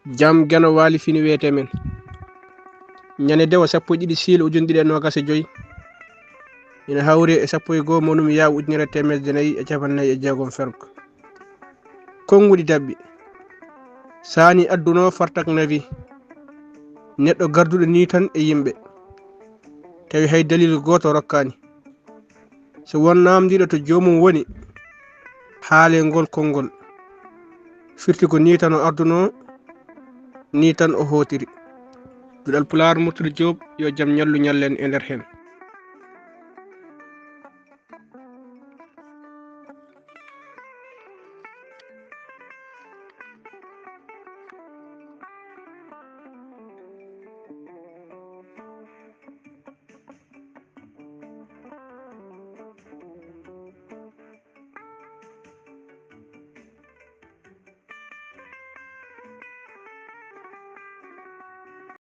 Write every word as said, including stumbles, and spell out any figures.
Jam geno waali fini wiyete men. Ñande dewa sappo e ɗiɗi siil ujunɗiɗi e noogas e joy. Ina hawri e sappo e goo monum yaa ujunere teemedde nayi e capanɗe nayi e jeegom fergo. Konnguɗi daɓɓi. Saani adduno fartak nawi. Neɗɗo garduɗo nii tan e yimɓe. Tawi hay dalil gooto rokkaani. So won naamndiiɗo to joomum woni, haalee ngol konngol. Firti ko nii tan o ardunoo, nii tan o hootiri. Duɗal Pulaar Murtude Joob, yo jam ñallu ñallen e nder heen.